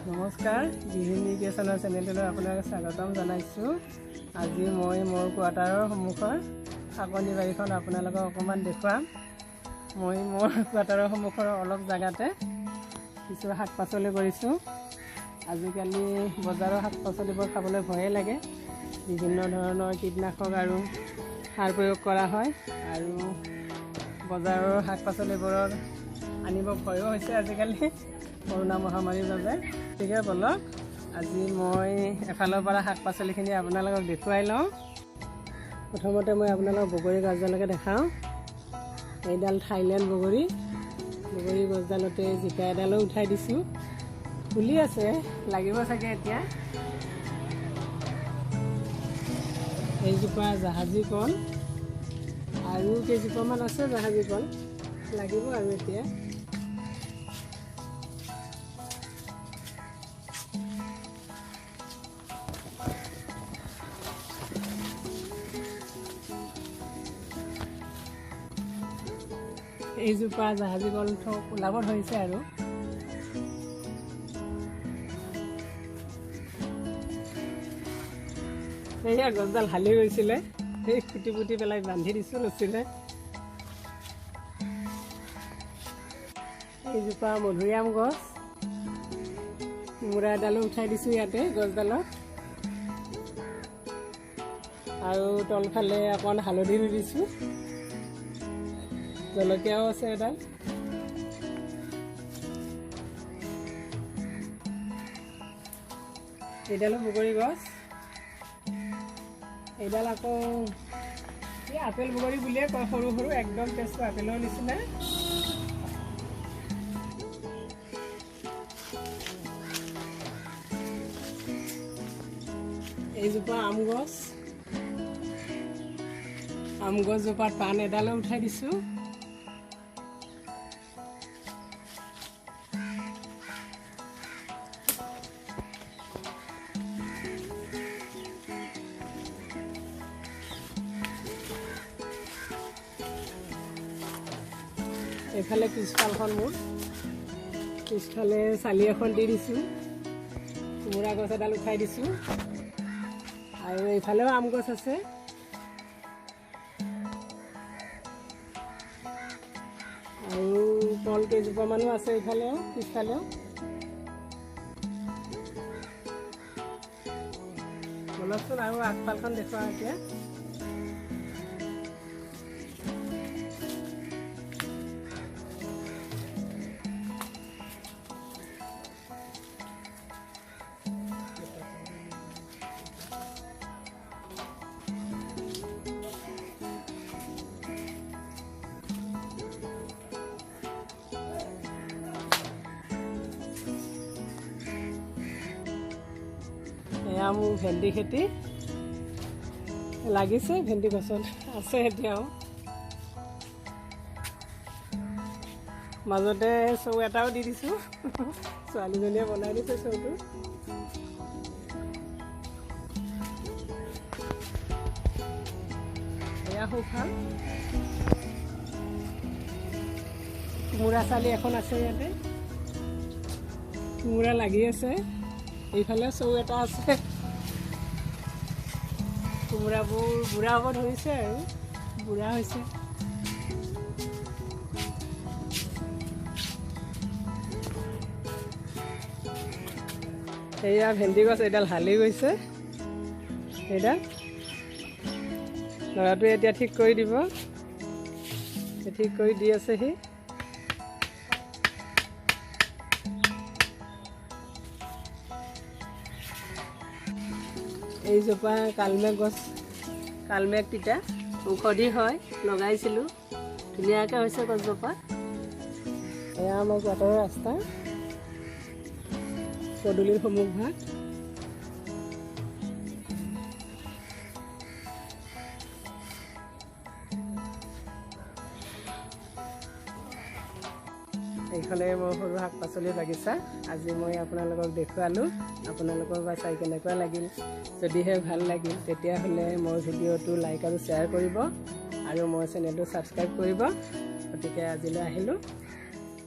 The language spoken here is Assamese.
নমস্কাৰ, গৃহিণী ক্ৰিয়েশ্যনৰ চেনেলটোলৈ আপোনাক স্বাগতম জনাইছোঁ। আজি মই মোৰ কোৱাৰ্টাৰৰ সন্মুখৰ শাকনি বাৰীখন আপোনালোকক অকণমান দেখুৱাম। মই মোৰ কোৱাৰ্টাৰৰ সন্মুখৰ অলপ জেগাতে কিছু শাক পাচলি কৰিছোঁ। আজিকালি বজাৰৰ শাক পাচলিবোৰ খাবলৈ ভয়ে লাগে, বিভিন্ন ধৰণৰ কীটনাশক আৰু সাৰ প্ৰয়োগ কৰা হয় আৰু বজাৰৰ শাক পাচলিবোৰৰ আনিব ভয়ো হৈছে আজিকালি কৰোণা মহামাৰীৰ বাবে। গতিকে বলক আজি মই এফালৰ পৰা শাক পাচলিখিনি আপোনালোকক দেখুৱাই লওঁ। প্ৰথমতে মই আপোনালোকক বগৰী গছডালকে দেখাওঁ। এইডাল থাইলেণ্ড বগৰী, বগৰী গছডালতে জিকা এডালো উঠাই দিছোঁ, ফুলি আছে, লাগিব চাগে এতিয়া। এইজোপা জাহাজী কল আৰু কেইজোপামান আছে জাহাজী কল, লাগিব আৰু এতিয়া। এইজোপা জাহাজী কল ওলাব ধৰিছে আৰু। এইয়া গছডাল হালি গৈছিলে, সেই খুটি পুতি পেলাই বান্ধি দিছোঁ ৰছীৰে। এইজোপা মধুৰিআম গছ, কোমোৰা এডালো উঠাই দিছোঁ ইয়াতে গছডালত। আৰু তলফালে অকণ হালধি ৰুই দিছোঁ, জলকীয়াও আছে এডাল। এইডালো বগৰী গছ, এইডাল আকৌ এই আপেল বগৰী বুলিয়ে কয়, সৰু সৰু একদম টেষ্টটো আপেলৰ নিচিনা। এইজোপা আম গছ, আম গছজোপাত পাণ এডালো উঠাই দিছোঁ। এইফালে পিছফালখন মোৰ, পিছফালে চালি এখন দি দিছোঁ, কোমোৰা গছ এডাল উঠাই দিছোঁ। আৰু এইফালেও আম গছ আছে। আৰু কল কেইজোপামানো আছে এইফালেও, পিছফালেও। বলকচোন আৰু আগফালখন দেখুৱাওঁ এতিয়া। এয়া মোৰ ভেন্দি খেতি লাগিছে, ভেন্দি গছত আছে এতিয়াও। মাজতে চৌ এটাও দি দিছোঁ, ছোৱালীজনীয়ে বনাই দিছে চৌটো। এয়া সোঁফাল কোমোৰা চালি এখন আছে, ইয়াতে কোমোৰা লাগি আছে। এইফালে চৌ এটা আছে, কোমোৰাবোৰ বুঢ়া হ'ব ধৰিছে আৰু বুঢ়া হৈছে। এয়া ভেন্দি গছ এইডাল হালি গৈছে, এইডাল ল'ৰাটোৱে এতিয়া ঠিক কৰি দিব, ঠিক কৰি দি আছে সি। এইজোপা কালমেঘ গছ, কালমেঘ তিতা ঔষধি হয়, লগাইছিলোঁ, ধুনীয়াকৈ হৈছে গছজোপা। এয়া আমাৰ কোৱাৰ্টাৰৰ ৰাস্তা, পদূলিৰ সন্মুখভাগ। এইখনে মোৰ সৰু শাক পাচলিৰ বাগিচা। আজি মই আপোনালোকক দেখুৱালোঁ, আপোনালোকৰ বা চাই কেনেকুৱা লাগিল। যদিহে ভাল লাগিল তেতিয়াহ'লে মোৰ ভিডিঅ'টো লাইক আৰু শ্বেয়াৰ কৰিব আৰু মোৰ চেনেলটো ছাবস্ক্ৰাইব কৰিব। গতিকে আজিলৈ আহিলোঁ।